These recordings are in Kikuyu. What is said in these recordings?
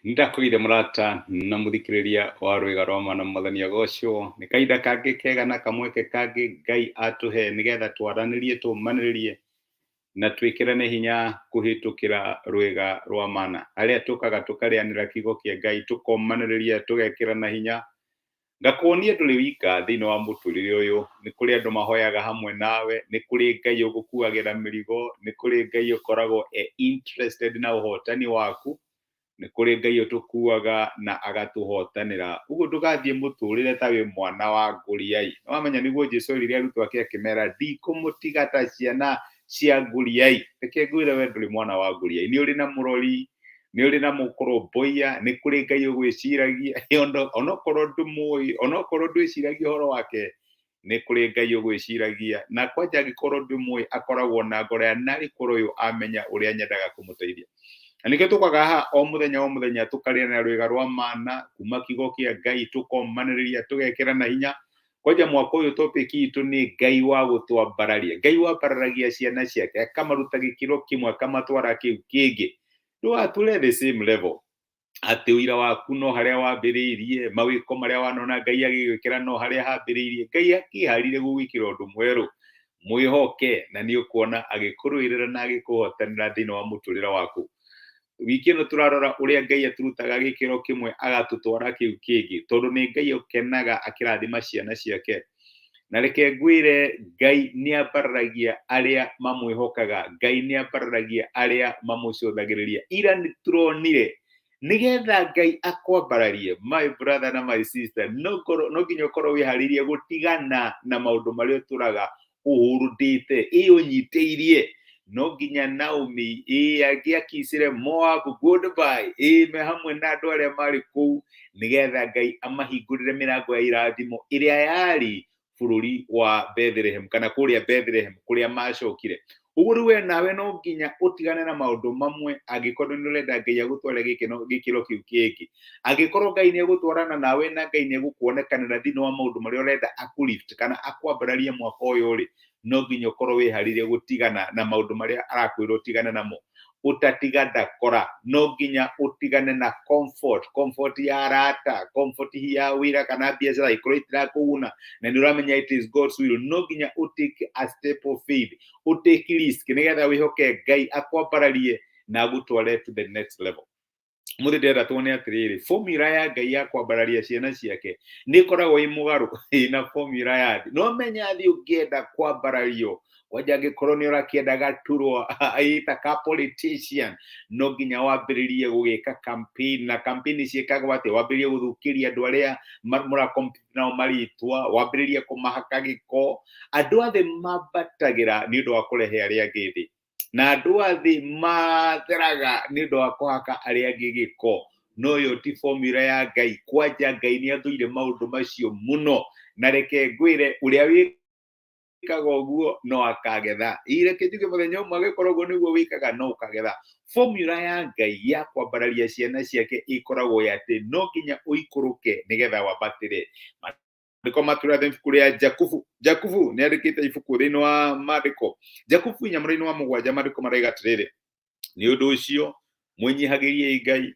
Nĩndakũgeithia mũrata na mũthikĩrĩria wa rwĩga rwa mana mwathani agocwo. Nĩ kahinda kangĩ kega na kamweke kangĩ Ngai atũhe nĩgetha twaranĩrie, tũmanĩrĩrie na twĩkĩrane hinya kũhĩtũkĩra rwĩga rwa mana. Harĩa tũkaga tũkarĩanĩra kiugo kĩa Ngai, tũkomanĩrĩria, tũgekĩrana hinya. Ngakuonia ndũrĩ wika thĩinĩ wa mũtũrĩre ũyũ, nĩ kũrĩ andũ mahoyaga hamwe nawe, nĩ kũrĩ Ngai ũgũkuagĩra mĩrigo, nĩ kũrĩ Ngai ũkoragwo e interested na ũhotani waku, nĩ kũrĩ Ngai ũtũkuaga na agatũhotanĩra. Ũguo ndũgathiĩ mũtũrĩre ta wĩ mwana wa ngũriai. Nĩ wamenya nĩguo Jesu erire arutwo ake akĩmera, ndikũmũtiga ta ciana cia ngũriai. Reke ngwĩre we ndũrĩ mwana wa ngũriai, nĩ ũrĩ na mũrori, nĩ ũrĩ na mũkũrũmbũiya, nĩ kũrĩ Ngai ũgwĩciragia, onokorwo ndũmũĩ, onokorwo ndwĩciragia ũhoro wake, nĩ kũrĩ Ngai ũgwĩciragia. Na kwanja angĩkorwo ndũmũĩ, akoragwo na ngoro ya narĩ korwo ũyũ amenya ũrĩa nyendaga kũmũteithia. Na nĩkĩo tũkaga haha o mũthenya o mũthenya tũkarĩanĩra rwĩga rwa mana kuma kiugo kĩa Ngai, tũkomanĩrĩria, tũgekĩrana hinya. Kwanja mwaka ũyũ topic itũ nĩ Ngai wa gũtwambararia. Ngai wambararagia ciana ciake, akamaruta gĩkĩro kĩmwe akamatwara kĩu kĩngĩ. Ndũgatũre the same level atĩ ũira waku no harĩa wambĩrĩirie, mawĩko marĩa wanona Ngai agĩgwĩkĩra no harĩa hambĩrĩirie. Ngai akĩharire gũgwĩkĩra ũndũ mwerũ, mwĩhoke na nĩ ũkuona agĩkũrũĩrĩra na agĩkũhotanĩra thĩinĩ wa mũtũrĩre waku. Wiki ĩno tũrarora ũrĩa Ngai atũrutaga gĩkĩro kĩmwe agatũtwara kĩu kĩngĩ, tondũ nĩ Ngai ũkenaga akĩrathima ciana ciake. Na reke ngwĩre, Ngai nĩ ambararagia arĩa mamwĩhokaga, Ngai nĩ ambararagia arĩa mamũcũthagĩrĩria. Ira nĩ tũronire nĩgetha Ngai akwambararie, my brother na my sister, no nginya ũkorwo wĩharĩirie gũtigana na maũndũ marĩa ũtũraga ũhũrũndĩte, ĩ ũnyitĩirie. No nginya Naomi ĩ angĩakicire Moab goodbye, ĩ me hamwe na andũ arĩa marĩ kũu, nĩgetha Ngai amahingũrĩre mĩrango ya irathimo ĩrĩa yarĩ bũrũri wa Bethlehem kana kũrĩa Bethlehem kũrĩa macokire. Ũguo rĩu we nawe no nginya ũtigane na maũndũ mamwe angĩkorwo nĩ ũrenda Ngai agũtware gĩkĩro kĩu kĩngĩ. Angĩkorwo Ngai nĩ egũtwarana nawe na Ngai nĩ egũkuonekanĩra thĩinĩ wa maũndũ marĩa ũrenda akũlift kana akwambararie mwaka ũyũ rĩ, no nginya ũkorwo wĩharĩirie gũtigana na maũndũ marĩa arakwĩra ũtigane namo. Ũtatiga ndakora, no nginya ũtigane na comfort, comfort ya arata, comfort ya wĩra kana biacara ikorwo itirakũguna na nĩ ũramenya it is God's will. No nginya ũ take a step of faith, ũ take risk nĩgetha wĩhoke Ngai akwambararie na agũtware to the next level. Mũthĩ ndĩrenda tuone atĩrĩrĩ, formula ya Ngai ya kwambararia ciana ciake nĩ ĩkoragwo ĩ mũgarũ na formula ya thĩ. No menya thĩ ũngĩenda kwambarario, kwanja angĩkorwo nĩ ũrakĩenda gaturwa ĩ ta ka politician, no nginya wambĩrĩrie gũgĩka campaign, na campaign ciĩkagwo atĩa? Wambĩrĩrie gũthũkĩria andũ arĩa mũra compete nao marĩtwa, wambĩrĩrie kũmahaka gĩko. Andũ a thĩ mambatagĩra nĩ ũndũ wa kũrehe arĩa angĩ thĩ, na andũ a thĩ matheraga nĩ ũndũ wa kũhaka arĩa angĩ gĩko. No ĩyo ti formula ya Ngai. Kwanja Ngai nĩ athũire maũndũ macio mũno, na reke ngwĩre, ũrĩa wĩkaga ũguo no akagetha. Ĩ reke njuge mũthenya ũmwe angĩkorwo ũguo nĩguo wĩkaga no ũkagetha. Formula ya Ngai ya kwambararia ciana ciake ĩkoragwo ya atĩ no nginya ũikũrũke nĩgetha wambatĩre. Maandĩko matũrathe ibuku rĩa Jakubu. Jakubu nĩ andĩkĩte ibuku thĩinĩ wa maandĩko. Jakubu inya mũraini wa mũgwanja, maandĩko maraiga atĩrĩrĩ, nĩ ũndũ ũcio mwĩnyihagĩriei Ngai,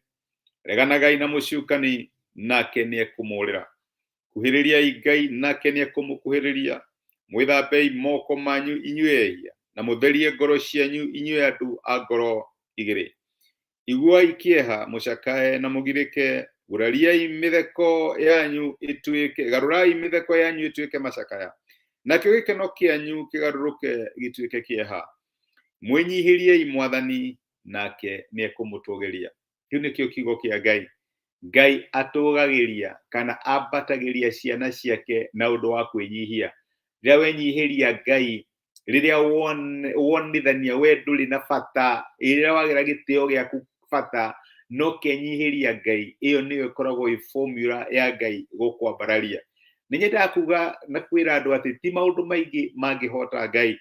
reganagai na mũcukani, nake nĩ ekũmũũrĩra. Kuhĩrĩriai Ngai, nake nĩ ekũmũkuhĩrĩria. Mwĩthambei moko manyu inyuĩ ehia, na mũtherie ngoro cianyu inyuĩ andũ a ngoro igĩrĩ. Iguai kĩeha, mũcakae na mũgirĩke, gũrariai mĩtheko yanyu ĩtuĩke, garũrai mĩtheko yanyu ĩtuĩke macakaya, nakĩo gĩkeno kĩanyu kĩgarũrũke gĩtuĩke kĩeha. Mwĩnyihĩriei Mwathani, nake nĩekũmũtũgĩria. Kĩu nĩkĩo kiugo kĩa Ngai. Ngai atũgagĩria kana ambatagĩria ciana ciake na ũndũ wa kwĩnyihia. Rĩrĩa wenyihĩria Ngai, rĩrĩa wonithania we ndũrĩ na bata, rĩrĩa wagĩra gĩtĩo gĩaku bata no kenyihĩria Ngai, ĩyo nĩyo ĩkoragwo ĩ formula ya Ngai gũkwambararia. Nĩ nyendaga kuga na kwĩra andũ atĩ ti maũndũ maingĩ mangĩhota Ngai,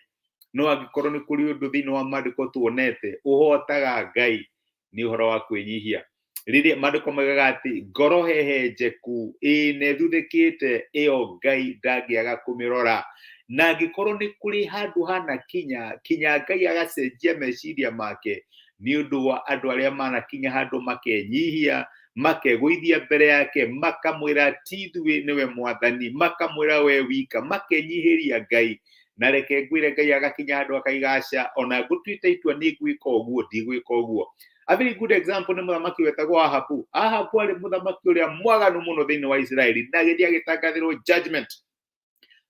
no angĩkorwo nĩ kũrĩ ũndũ thĩinĩ wa maandĩko tuonete ũhotaga Ngai, nĩ ũhoro wa kwĩnyihia. Rĩrĩa maandĩko maugaga atĩ ngoro hehenjeku ĩ na ĩthuthĩkĩte, ĩyo Ngai ndangĩaga kũmĩrora. Na angĩkorwo nĩ kũrĩ handũ hanakinya kinya Ngai agacenjia meciria make, Nĩ ũndũ wa andũ arĩa manakinya handũ makenyihia, makegũithia mbere yake, makamwĩra ti ithuĩ nĩwe mwathani, makamwĩra we wika, makenyihĩria Ngai. Na reke ngwĩre, Ngai agakinya handũ akaiga aca, ona ngũtuĩte itua nĩ ngwĩka ũguo, ndigwĩka ũguo. A very good example nĩ mũthamaki wetagwo Ahabu. Ahabu arĩ mũthamaki ũrĩa mwaganu mũno thĩinĩ wa Isiraeli, na agĩthiĩ agĩtangathĩrwo judgment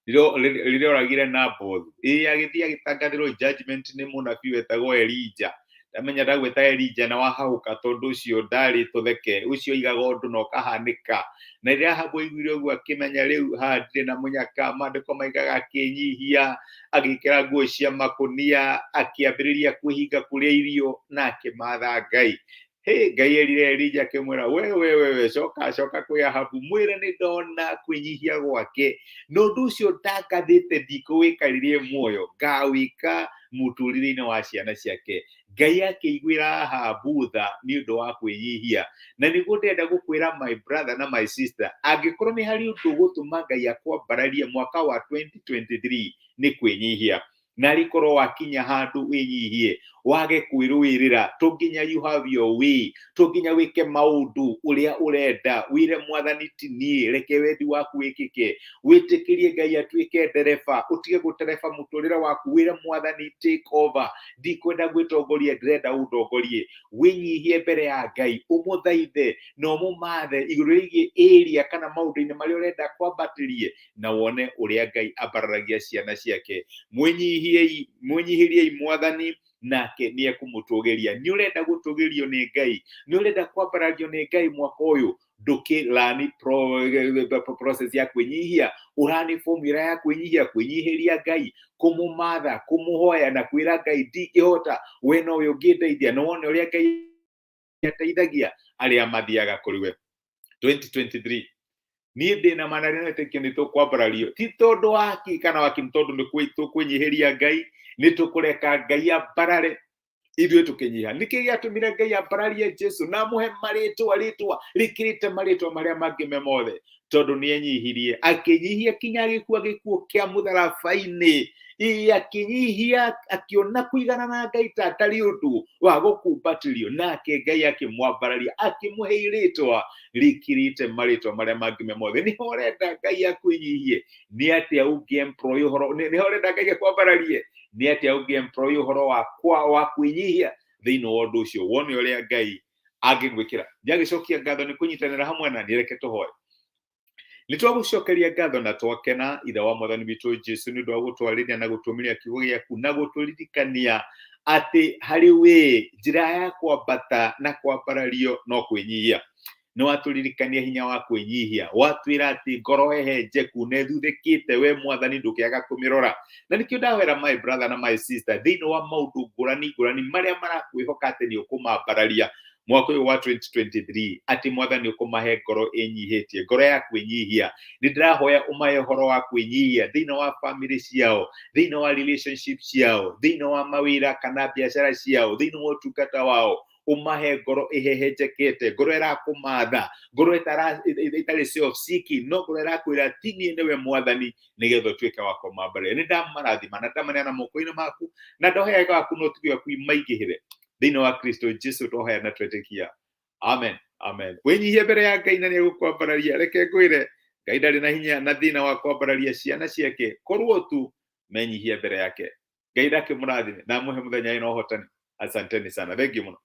rĩrĩa oragire Nabothu. Ĩĩ, agĩthiĩ agĩtangathĩrwo judgment nĩ mũnabii wetagwo Elija. Ndamenya ndagwĩta Elija na wahahũka, tondũ ũcio ndarĩ tũtheke, ũcio oigaga ũndũ na ũkahanĩka. Na rĩrĩa Ahabu aiguire ũguo, akĩmenya rĩu haha ndirĩ na mũnyaka. Maandĩko maigaga akĩnyihia, agĩkĩra nguo cia makũnia, akĩambĩrĩria kwĩhinga kũrĩa irio na akĩmatha Ngai. Hey, Ngai erire Elija akĩmwĩra, we we we we, coka coka kwĩ Ahabu, mwĩre nĩ ndona kwĩnyihia gwake, na ũndũ ũcio ndangathĩte ndikũwĩka rĩrĩa muoyo, ngawĩka mũtũrĩre-inĩ wa ciana ciake. Ngai akĩiguĩra Ahabu tha nĩ ũndũ wa kwĩnyihia. Na nĩguo ndĩrenda gũkwĩra, my brother na my sister, angĩkorwo nĩ harĩ ũndũ ũgũtũma Ngai akwambararie mwaka wa 2023, nĩ kwĩnyihia. Na rĩkorwo wakinya handũ wĩnyihie, wage kwĩrũĩrĩra, to nginya you have your way, to nginya wĩke maũndũ ũrĩa ũrenda, wĩre mwathani ti niĩ, reke wendi waku wĩkĩke. Wĩtĩkĩrie Ngai atuĩke ndereba, ũtige gũtereba mũtũrĩre waku, wĩre mwathani take over, ndikwenda gwĩtongoria, ndĩrenda ũndongorie. Wĩnyihie mbere ya Ngai, ũmũthaithe na ũmũmathe igũrũ rĩgiĩ area kana maũndũ-inĩ marĩa ũrenda kwambatĩrie, na wone ũrĩa Ngai ambararagia ciana ciake. Mwĩnyihiei, mwĩnyihĩriei mwathani, nake nĩ ekũmũtũgĩria. Nĩ ũrenda gũtũgĩrio nĩ Ngai? Nĩ ũrenda kwambarario nĩ Ngai mwaka ũyũ? Ndũkĩrani process ya kwĩnyihia, ũrani formula ya kwĩnyihia, kwĩnyihĩria Ngai, kũmũmatha, kũmũhoya na kwĩra Ngai ndingĩhota, we nowe ũngĩndeithia, na wone ũrĩa Ngai ateithagia arĩa mathiaga kũrĩ we. 2023, niĩ ndĩ na mana na wĩtĩkio nĩ tũkwambarario, ti tondũ waki kana waki, nĩ tondũ nĩ tũkwĩnyihĩria Ngai, nĩ tũkũreka Ngai ambarare ithuĩ tũkĩnyiha. Nĩkĩ gĩatũmire Ngai ambararie Jesu na amũhe marĩtwa, rĩtwa rĩkĩrĩte marĩtwa marĩa mangĩ me mothe? Tondũ nĩ enyihirie, akĩnyihia kinya agĩkua gĩkuũ kĩa mũtharaba-inĩ. Ĩĩ, akĩnyihia, akĩona kũigana na Ngai ta atarĩ ũndũ wa gũkumbatĩrio, nake Ngai akĩmwambararia, akĩmũhe irĩtwa rĩkĩrĩte marĩtwa marĩa mangĩ me mothe. Nĩho ũrenda Ngai akwĩnyihie? Nĩ atĩa ũngĩ employ ũhoro? Nĩho ũrenda Ngai akwambararie? Nĩ atĩa ũngĩ employ ũhoro wa kwĩnyihia thĩinĩ wa ũndũ ũcio, wone ũrĩa Ngai angĩgwĩkĩra? Ndiagĩcokia ngatho nĩ kũnyitanĩra hamwe na niĩ. Reke tũhoe. Nĩ twagũcokeria ngatho na twakena, Ithe wa mwathani witũ Jesu, nĩ ũndũ wa gũtwarĩria na gũtũmĩria kiugo gĩaku na gũtũririkania atĩ harĩ we njĩra ya kwambata na kwambarario no kwĩnyihia. Nĩ watũririkania hinya wa kwĩnyihia, watwĩra atĩ ngoro hehenjeku na ĩthuthĩkĩte, we mwathani ndũkĩaga kũmĩrora. Na nĩkĩo ndahoera my brother na my sister thĩinĩ wa maũndũ ngũrani ngũrani marĩa marakwĩhoka atĩ nĩ ũkũmambararia mwaka ũyũ wa 2023, atĩ mwathani ũkũmahe ngoro ĩnyihĩtie, ngoro ya kwĩnyihia. Nĩ ndĩrahoya ũmahe ũhoro wa kwĩnyihia thĩinĩ wa family ciao, thĩinĩ wa relationship ciao, thĩinĩ wa mawĩra kana biacara ciao, thĩinĩ wa ũtungata wao. Ũmahe ngoro ĩhehenjekete, ngoro ĩrakũmatha, ngoro ĩtarĩ self seeking, no ngoro ĩrakwĩra ti niĩ, nĩwe mwathani, nĩgetha ũtuĩke wa kũmambararia. Nĩ ndamarathima na ndamaneana moko-inĩ maku, na ndoheaga waku na ũtugi waku maingĩhĩre thĩinĩ wa Kristo Jesu twahoya na twetĩkia, amen, amen. Wĩnyihie mbere ya Ngai na nĩ egũkwambararia. Reke ngwĩre, Ngai ndarĩ na hinya na thĩna wa kwambararia ciana ciake, korwo tu menyihie mbere yake. Ngai ndakĩmũrathime na amũhe mũthenya wĩna ũhotani. Asanteni sana, thank you mũno.